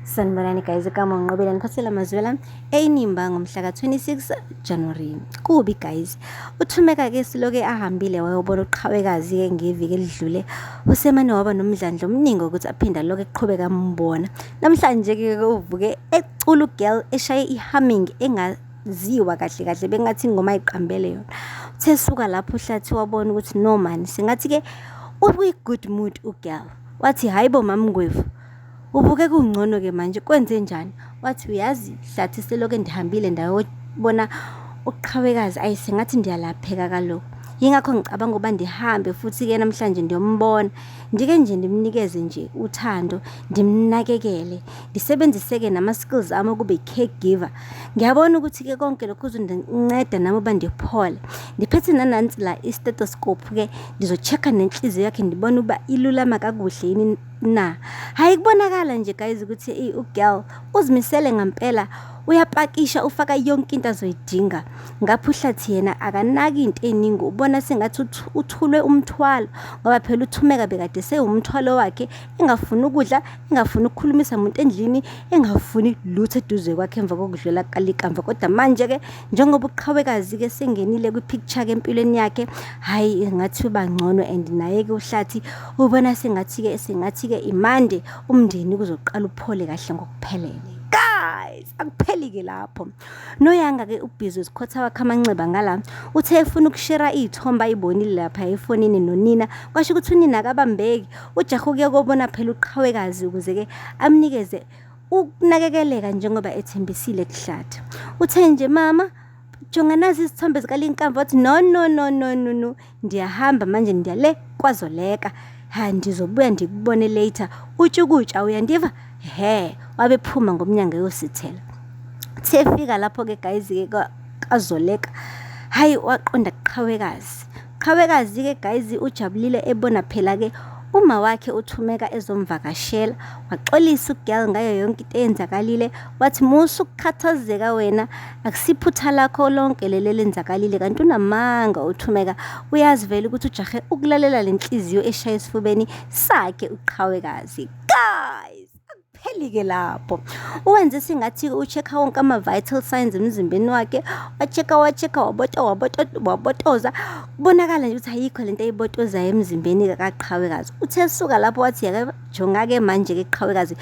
Sanibonani guys, igama uNqobile niphathela amazwela eyinimba ngomhla ka-26 January. Kubi guys, uThumeka ke siloke ahambile wayobona uqhawekazi ke ngeviki elidlule. Usemane waba nomdlandla omningi ukuthi aphinde aloke eqhubeka ambona. Namhlanje ke uvuke ecula ugirl eshaye i-humming engaziwa kahle kahle bengathi ingoma ayiqambele yona. Uthe suka lapho uHlathi wabona ukuthi no man, singathi ke ukwi-good mood ugirl. Wathi hayibo mamngwevu, Ubuke kungcono-ke manje kwenze njani? Wathi uyazi Hlathi selokhu ndihambile ndayobona uqhawekazi ayi sengathi ndiyalapheka kaloku. Yingakho ngicabanga ukuba ndihambe futhi-ke namhlanje ndiyombona. Ndike nje ndimnikeze nje uthando, ndimnakekele. Ndisebenzise-ke nama-skills ami okuba i-caregiver. Ngiyabona ukuthi-ke konke lokhu kuzondinceda nami uba ndiphole. Ndiphethe nanansi la i-stethoscope-ke ndizo-check-a nenhliziyo yakhe ndibone uba ilulama kakuhle yini na. Hhayi kubonakala nje guys ukuthi ugirl uzimisele ngampela uyapakisha ufaka yonke into azoyidinga. Ngapha uHlathi yena akanaki into eningi ubona sengathi uthulwe umthwalo ngoba phela uThumeka bekade sewumthwalo wakhe engafuni ukudla, engafuni ukukhulumisa muntu endlini, engafuni lutho eduze kwakhe emva kokudlula kukaLikamva. Kodwa manje-ke njengoba uqhawekazi-ke sengenile kwi-picture-ke empilweni yakhe, hhayi ngathi uba ngcono and naye-ke uHlathi ubona sengathi-ke sengathi-ke imande umndeni kuzoqala uphole kahle ngokuphelele. Guys, akupheli-ke lapho. Noyanga-ke ubhizi uzikhotha wakhe amanxeba ngala. Uthe efuna ukushera iy'thombe ayibonile lapha efonini nonina, kwasho ukuthi unina akabambeki. Ujaha ukuya kobona phela uqhawekazi ukuze-ke amnikeze ukunakekeleka njengoba ethembisile kuHlathi. Uthe nje mama jonga nazi izithombe zikaLinkamva wathi no no no no no no ndiyahamba manje ndiya le kwaZoleka. Ha ndizobuya ndikubone later. Utshukutsha uyandiva? He wabe phuma ngomnyango eyosithela. Uthe efika lapho-ke guys-ke kaZoleka hhayi waqonda kuqhawekazi. Qhawekazi-ke guys ujabulile ebona phela-ke uma wakhe uThumeka ezomvakashela. Waxolisa ugirl ngayo yonke into eyenzakalile wathi musa ukukhathazeka wena akusiphutha lakho lonke leli elenzakalile kanti unamanga uThumeka uyazi vele ukuthi ujahe ukulalela le nhliziyo eshaya esifubeni sakhe uqhawekazi. Guys! Akupheli-ke lapho. Uwenze sengathi u-check-a wonke ama-vital signs emzimbeni wakhe. Wa-check-a, wa-check-a, wabota, wabota, wabotoza. Kubonakala nje ukuthi ayikho lento ayibotozayo emzimbeni kaqhawekazi. Uthe esuka lapho wathi yake jonga-ke manje-ke qhawekazi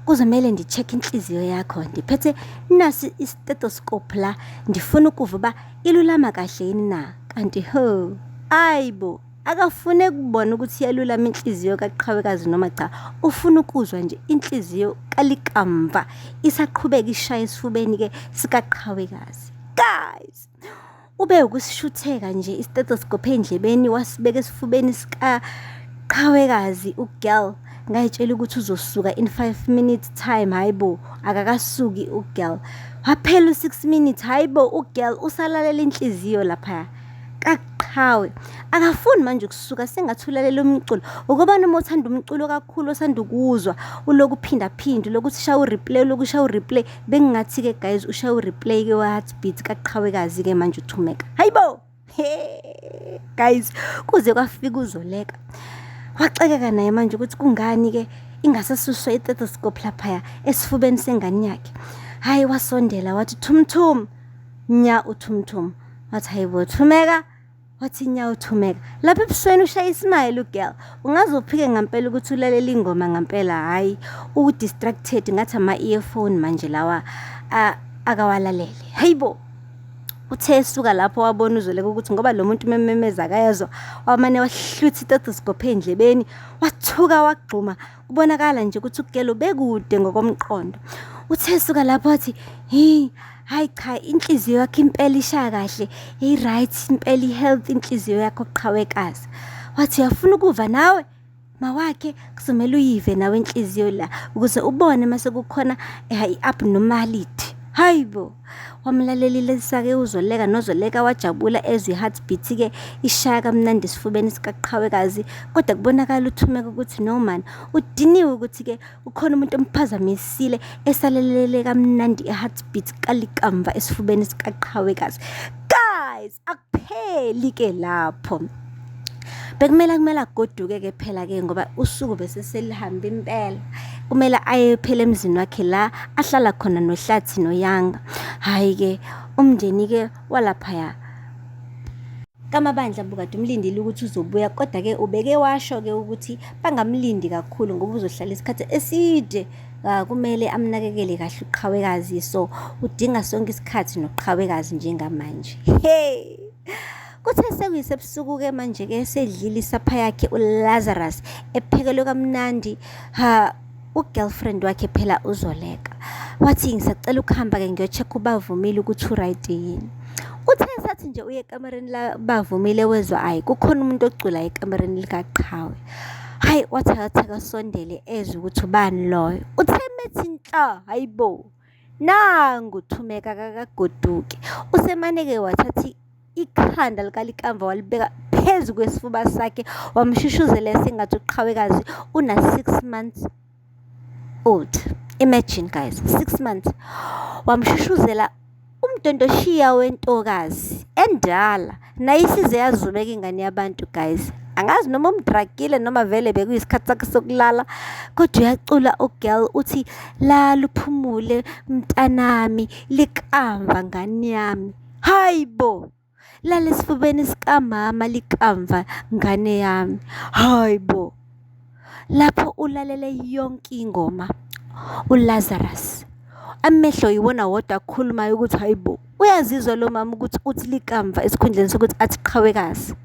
kuzomele ndi-check inhliziyo yakho. Ndiphethe nasi i-stethoscope la, ndifuna ukuva uba ilulama kahle yini na. Kanti ho, ayibo. Akafune kubona ukuthi iyalulama inhliziyo kaqhawekazi noma cha, ufuna ukuzwa nje inhliziyo kaLikamva isaqhubeka ishaya esifubeni-ke sikaqhawekazi. Guys, ube ukusishutheka nje i-stethoscope endlebeni wasibeka esifubeni sikaqhawekazi ugirl ngayitshela ukuthi uzosuka in 5 minutes time. Hayi bo, akakasuki ugirl. Waphela u-6 minutes, hayi bo, ugirl usalalela inhliziyo laphaya kaqhawe. Akafuni manje ukusuka sengathi ulalela umculo. Ukuba noma uthanda umculo kakhulu osanda ukuwuzwa ulokhu uphindaphinda ulokhu uthi shaya ureplay ulokhu ushaya ureplay. Bengingathi-ke guys ushaya ureplay-ke we-heartbeat kaqhawekazi-ke manje uThumeka. Hayibo! He guys, kuze kwafika uZoleka. Waxakeka naye manje ukuthi kungani-ke ingasasuswa i-stethoscope laphaya esifubeni sengane yakhe. Hhayi wasondela wathi thumthum nya uthumthum. Wathi hayibo Thumeka, wathi nya uThumeka. Lapha ebusweni ushaya ismile ugirl. Ungaze uphike ngampela ukuthi ulalela ingoma ngampela hhayi u-distracted ngathi ama-earphone manje lawa akawalalele. Hayibo! Uthe esuka lapho wabona uZoleka ukuthi ngoba lo muntu mememeza akayezwa wamane wahlutha i-stethoscope endlebeni wathuka wagxuma kubonakala nje ukuthi ugirl ubekude ngokomqondo. Uthe esuka lapho wathi hi hayi cha inhliziyo yakho impela ishaya kahle i-right impela i-health inhliziyo yakho qhawekazi. Wathi uyafuna ukuva nawe mawakhe kuzomele uyive nawe inhliziyo la ukuze ubone mase kukhona i-abnormality. Hayibo, wamlalelile sake uZoleka noZoleka wajabula ezwe i-heartbeat-ke ishaya kamnandi esifubeni sikaqhawekazi kodwa kubonakala uThumeka ukuthi no man udiniwe ukuthi-ke ukhona umuntu omphazamisile esalelele kamnandi i-heartbeat kaLikamva esifubeni sikaqhawekazi. Guys, akupheli ke lapho. Bekumele kumele agoduke-ke phela-ke ngoba usuku bese selihamba impela. Kumele aye phela emzini wakhe la ahlala khona noHlathi noYanga. Hhayi-ke umndeni-ke walaphaya kaMabandla bukade umlindile ukuthi uzobuya kodwa-ke ubeke washo-ke ukuthi bangamlindi kakhulu ngoba uzohlala isikhathi eside. Kumele amnakekele kahle uQhawekazi so udinga sonke isikhathi noQhawekazi njengamanje. Hey! Kuthe sekuyisebusuku-ke manje-ke esedlile isapha yakhe uLazarus ephekelwe kamnandi ha u-girlfriend wakhe phela uZoleka. Wathi ngisacela ukuhamba-ke ngiyo-check uBavumile ukuthi u-right yini. Uthe esathi nje uye ekamereni laBavumile wezwa ayi kukhona umuntu ocula ekamereni likaQhawe. Hayi wathi akathi akasondele ezwe ukuthi ubani loyo. Uthe methi nhla hayi bo nangu Thumeka akakagoduki. Usemane-ke wathatha ikhanda likaLikamva walibeka phezu kwesifuba sakhe wamshushuzela sengathi uqhawekazi una-6 months old. Imagine guys, 6 months. Wamshushuzela umdondoshiya wentokazi endala naye isize yazumeka ingane yabantu guys. Angazi noma umdragile noma vele bekuyisikhathi sakhe sokulala kodwa uyacula ugirl uthi lala uphumule mntanami likamva ngane yami. Hayi bo! Lala esifubeni sikamama likamva ngane yami. Hayi bo! Lapho ulalele yonke ingoma uLazarus. Amehlo yiwona wodwa akhulumayo ukuthi hayi bo, uyazizwa lo mama ukuthi uthi likamva esikhundleni sokuthi athi qhawekazi.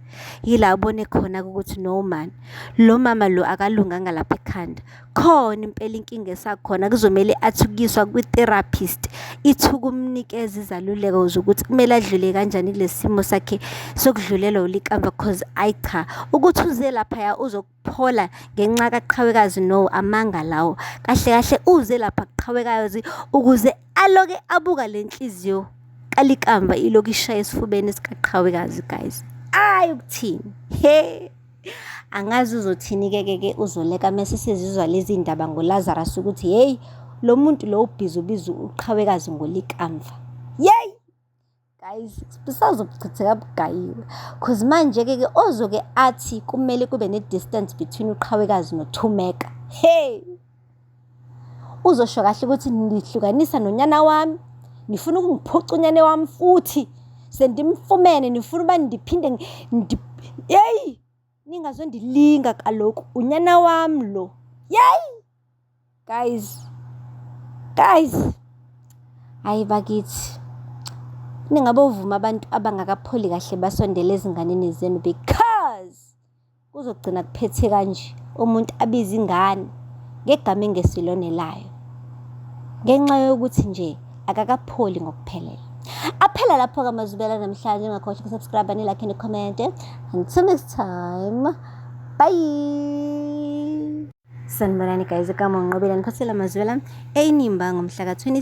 Yila abone khona-ke ukuthi no man, lo mama lo akalunganga lapha ekhanda. Khona impela inkinga esakhona kuzomele athi ukuyiswa kwi-therapist ithi ukumnikeza izaluleko zokuthi kumele adlule kanjani kulesi simo sakhe sokudlulelwa ulikamva cause ayi cha ukuthi uze laphaya uzokuphola ngenxa kaqhawekazi no amanga lawo. Kahle kahle uze lapha kuqhawekazi ukuze aloke abuka le nhliziyo kalikamva ilokhu ishaya esifubeni sikaqhawekazi guys. Ayi ukuthini he. Angazi uzothini-ke ke ke uZoleka mese sezizwa lezi ndaba ngoLazarus ukuthi hheyi lo muntu lo ubhizi ubiza uqhawekazi ngolikamva. Yeyi! Guys, busazobuchitheka bugayiwe. Cause manje-ke ke ozoke athi kumele kube ne-distance between uqhawekazi noThumeka. Hey! Uzosho kahle ukuthi nihlukanisa nonyana wami, nifuna ukungiphuca unyana wami futhi sendimfumene nifuna uba ndiphinde yeyi ningazondilinga kaloku unyana wami lo. Yeyi! Guys, guys, hayi bakithi ningabovuma abantu abangakapholi kahle basondele ezinganeni zenu because Kuzogcina kuphethe kanje, umuntu abize ingane ngegama engesilona elayo ngenxa yokuthi nje akakapholi ngokuphelele. Aphela lapho-ke amazubela namhlanje, ungakhohlwa ukusubscribe, nilike, nikhomente. Until next time, bye. Sanibonani guys, igama uNqobile ngiphathela amazwela eyinimba ngomhla ka-26.